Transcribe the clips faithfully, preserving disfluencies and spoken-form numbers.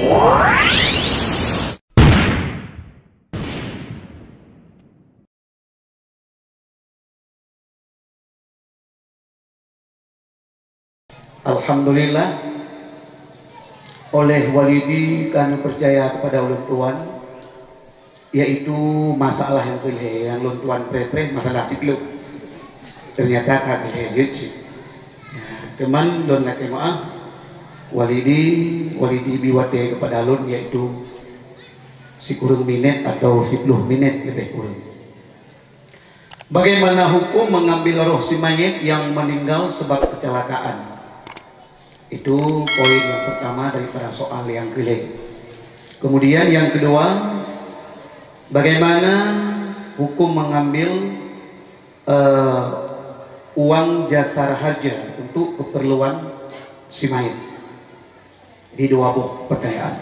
Alhamdulillah, oleh Walidi ka neupeucaya kepada ulôn tuan, yaitu masalah nyang keu lhèe nyang lôn tuan preh-preh masalah tiep lôn. Ternyata ka keu lhèe jeuet cit. Ya, teuma lôn lakèe meu'ah, Walidi, Walidi bi watèe kepada lôn, yaitu sikureueng minèt atau siploh minèt leubeh kureueng. Bagaimana hukum mengambil roh si mayit yang meninggal sebab kecelakaan? Itu poin yang pertama daripada soal yang keu lhèe. Kemudian yang kedua, bagaimana hukum mengambil, eh, uang jasar harja untuk keperluan si mayit? Jadi dua boh pertanyaan.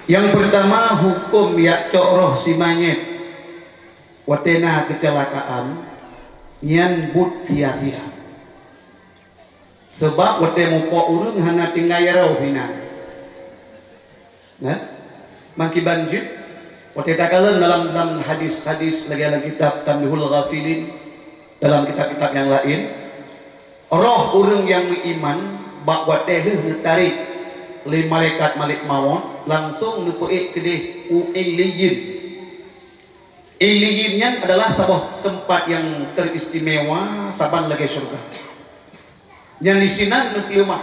Yang pertama, hukum jak cok roh si mayit watèe na kecelakaan nyan buet sia-sia. Sebab watèe mupok ureueng hana tinggai roh hinan. Nah, meukiban jih, watèe takalon dalam, dalam hadis-hadis lagèe dalam kitab Tanbihul Ghafilin, dalam kitab-kitab nyang laén, roh ureueng nyang meuiman bak watèe lheueh neutarek lé malaikat Malak Maut langsung neupeuék keudéh u Illiyin. Illiyin nyan adalah saboh teumpat nyang teristimewa saban lagèe syeuruga. Nyan disinan neupeuleumah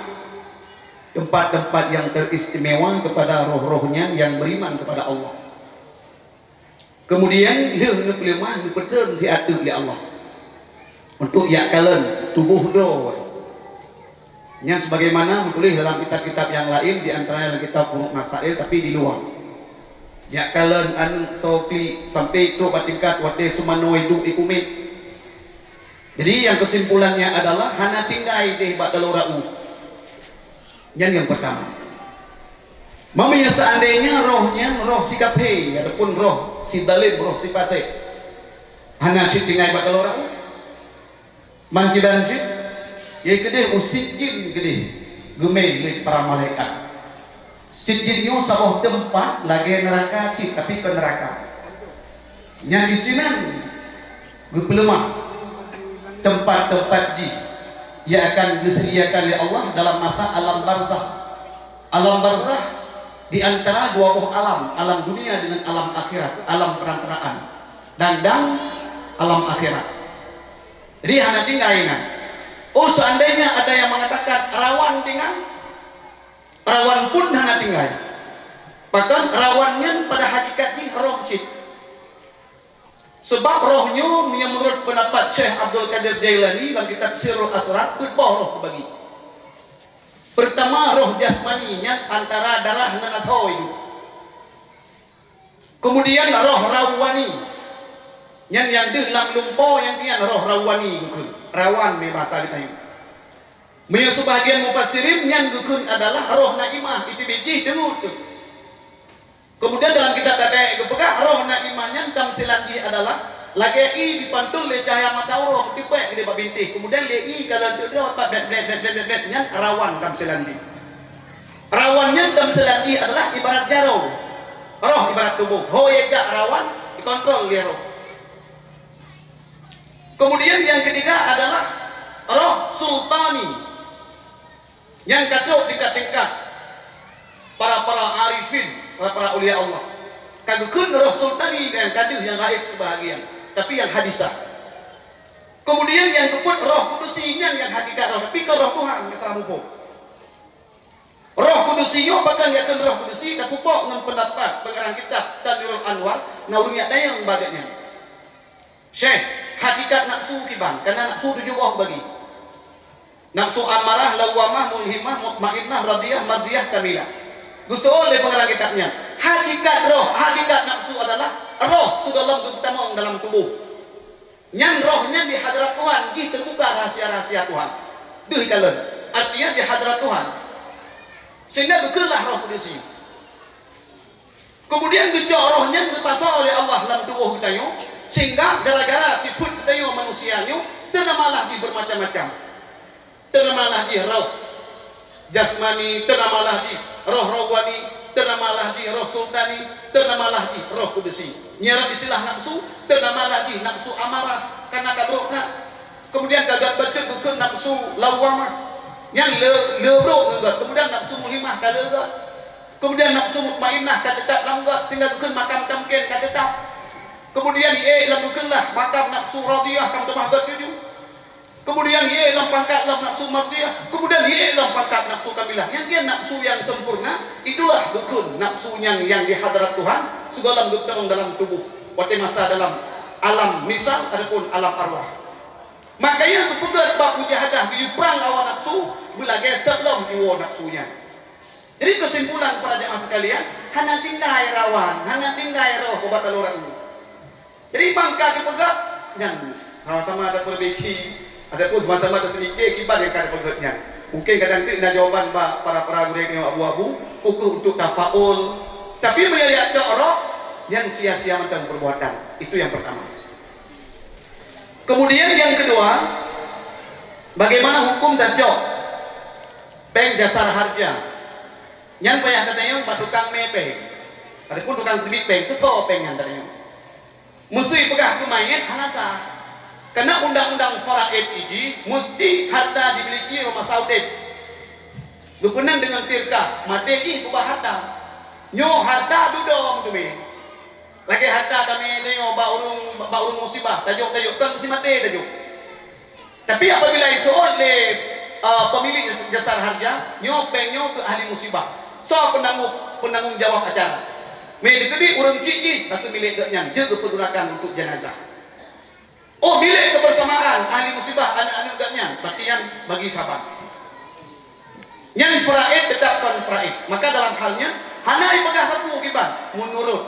teumpat-teumpat nyang teristimewa kepada roh-roh nyan nyang beriman kepada Allah. Kemudian lheueh neupeuleumah, neupeutreun siat teuk lé Allah untuk jak kalon tuboh droe. Nyan sebagaimana meutuléh dalam kitab-kitab nyang laén, di antaranya dalam kitab Furuq Masail, tapi di luwa. Jak kalon aneuk soe klik sampai trok bak tingkat watèe seumanoe duek di kumet. Jadi, yang kesimpulannya adalah hana tinggai deh bak taloe rayeuk. Nyan nyang pertama. Meunyoe seandainya roh nyan roh si kafé ataupun roh si zalim, roh si fasék, hana cit tinggai bak taloe rayeuk. Meukiban jih, ie keudéh u Sijjin keudéh geumè lé para malaikat. Sijjin nyoe saboh teumpat lagèe neuraka cit, tapi kon neuraka. Nyan disinan geupeuleumah teumpat-teumpat jih nyang akan geuseudiakan lé Allah dalam masa alam barzakh. Alam barzakh di antara dua boh alam, alam dunia dengan alam akhirat, alam perantaraan, dan, dan alam akhirat. Jadi hana tinggai nyan. Oh, seandainya ada yang mengatakan rawan tinggai, rawan pun hana tinggai. Bahkan rawan nyan pada hakikat jih roh cit. Sebab roh nyoe, meunurot pendapat Syekh Abdul Qadir Jailani dalam kitab Sirrul Asrar, peuet boh roh teubagi. Pertama, roh jasmani nyan antara darah ngon asoe. Kemudian roh rawani, nyan nyang deuh lam lumpo nyang nyan roh rawani geukheun. Rawan mé basa geutanyoe. Meunyoe sebahagian mufassirin nyan geukheun adalah roh naimah, iteubiet jih deungon teuk. Kemudian dalam kitab Daqaiq geupeugah roh naimah nyan tamsilan jih adalah lagèe ie jipantul lé cahya mata uroe tipék keudéh bak bintéh. Kemudian lé ie ka lheueh teudroe pat bét, bét, bét, bét, bét, bét, nyan rawan tamsilan jih. Rawan nyan tamsilan jih adalah ibarat jaroe. Roh ibarat tuboh. Ho ie jak rawan dikontrol lé roh. Kemudian yang ketiga adalah roh sultani. Nyang ka trok tingkat-tingkat para-para arifin, para-para aulia Allah. Ka geukheun roh sultani dan ka deuh nyang gaib sebahagian, tapi nyang hadisah. Kemudian nyang keupeuet roh kudusi nyan nyang hakikat roh, tapi kon roh Tuhan nyang salah muphom. Roh kudusi nyoe pakon geukheun roh kudusi, tapupok ngon pendapat pengarang kitab Tanwirul Anwar, na ureueng nyang dayang bak gobnyan. Syekh, hakikat nafsu kiban, karena nafsu tujoh boh bagi. Nafsu amarah, lawwamah, mulhimah, mutmainnah, radiyah, mardiyah, kamilah. Geuseuôt lé pengarang kitab nyan, hakikat roh, hakikat nafsu adalah roh sigohlom geupeutamong dalam tuboh. Nyan roh nyan di hadrat Tuhan, jih teubuka rahasia-rahasia Tuhan. Deuh ikalon, artinya di hadrat Tuhan. Sehingga geukheun lah roh kudusi. Kemudian geucok roh nyan geupasoe lé Allah lam tuboh geutanyoe, sehingga gara-gara sifeuet geutanyoe manusia nyoe teunamalah jih bermacam-macam. Teunamalah jih roh jasmani, teunamalah jih Roh Rawani, teunamallah jih roh Sultani, teunamallah jih roh Kudusi. Nyan istilah nafsu, teunamallah jih nafsu amarah, karena ka brok that. Kemudian ka gét bacut geukheun nafsu lawwamah. Nyan le, le brok ngon gét. Kemudian nafsu mulhimah ka le gét. Kemudian nafsu mutmainnah ka teutap lam gét, sehingga geukheun makam tamkin ka teutap. Kemudian ié lam geukheun lah makam nafsu radiyah ka meutamah gét juju. Kemudian ié lam pangkat lam nafsu mardiyah, kemudian ié lam pangkat nafsu kamilah. Nyang nyan nafsu nyang sempurna, itulah geukheun nafsu nyang, nyang di hadrat Tuhan, sigohlom geutong dalam tuboh, watée masa dalam alam misal ataupun alam arwah. Makanya geupeugét bab mujahadah, jiprang hawa nafsu, beulagée seuet lom jiwoe nafsu nyan. Jadi, kesimpulan para jamaah sekalian, hana tinggai rawan, hana tinggai roh ubat taloe rayeuk. Jadi, bang ka teupeugét nyan, sama-sama tapeurbaiki, ataupun sama-sama taseudiké kiban nyang ka teupeugét nyan. Mungkin kadang teuk na jawaban bak para-para gurée nyoe abu-abu, ukur untuk tafaul. Tapi meunyoe jak cok roh, nyan sia-sia mantong perbuatan. Itu yang pertama. Kemudian yang kedua, bagaimana hukum tacok péng jasar harja? Nyan payah tatanyong bak tukang mé péng, ataupun tukang teubiet péng, keusoe péng nyan tatanyong. Meusé peugah keu manyét hana sah. Karena undang-undang faraid jih, musti harta dimiliki masa udeb. Geupeunang deungon tirkah, maté jih keubah harta. Nyoe harta dudoe meuteumé. Lagée harta tamé tanyoe bak ureuëng, bak ureuëng musibah, tajok-tajok, kon meusi maté tajok. Tapi apabila iseuôt lé, eh, pemilik jasar harja, nyoe péng nyoe keu ahli musibah, soe peunanggong, peunanggong jawab acara? Mé dikeudi ureuëng cit jih, ka keu milék gobnyan, jeuet geupeurgunakan untuk jenazah. Oh, milék kebersamaan ahli musibah, aneuk-aneuk gobnyan, berarti nyan bagi saban. Nyan faraid teutap kon faraid. Maka dalam hal nyan, hana ipeugah sapeue kiban, meunurot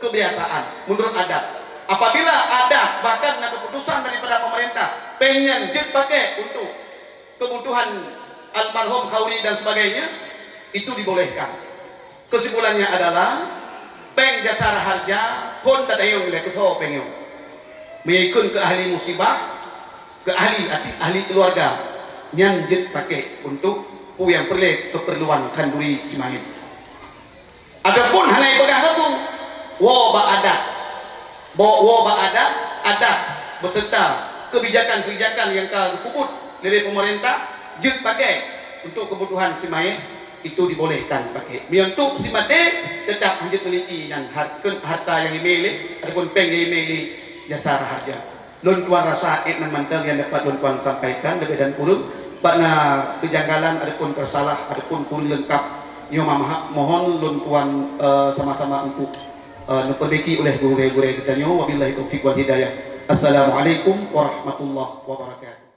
kebiasaan, meunurot adat. Apabila adat bahkan na keputusan daripada pemerintah, péng nyan jeuet pakai untuk kebutuhan almarhum khauri dan sebagainya, itu dibolehkan. Kesimpulannya adalah, péng jasar harja phon tatanyong lé keusoe péng nyoe. Meunyoe ikheun keu ahli musibah, keu ahli, arti ahli keluarga, nyan jeuet pakai untuk peue nyang peureulée keupeurluan khanduri si mayét. Ataupun hana ipeugah lagu, woe bak adat. Bo-, woe bak adat, adat beserta kebijakan-kebijakan nyang ka geupeubuet lé pemerintah jeuet pakai untuk kebutuhan si mayét, itu dibolehkan pakai. Meunyoe untuk si maté, tetap hanjeuet miliki nyang har-, harta nyang imé lé, ataupun péng nyang imé lé jasar harja. Lôn tuan rasa ék nan mantong nyang dapat lôn tuan sampaikan leubeh dan kureueng. Bak na kejanggalan ataupun tersalah ataupun kureueng leungkap, nyoe mohon lôn tuan, eh, sama-sama untuk, eh, neupeurbaiki oleh gurée-gurée geutanyoe. Wabillahi taufiq wal hidayah. Assalamualaikum warahmatullahi wabarakatuh.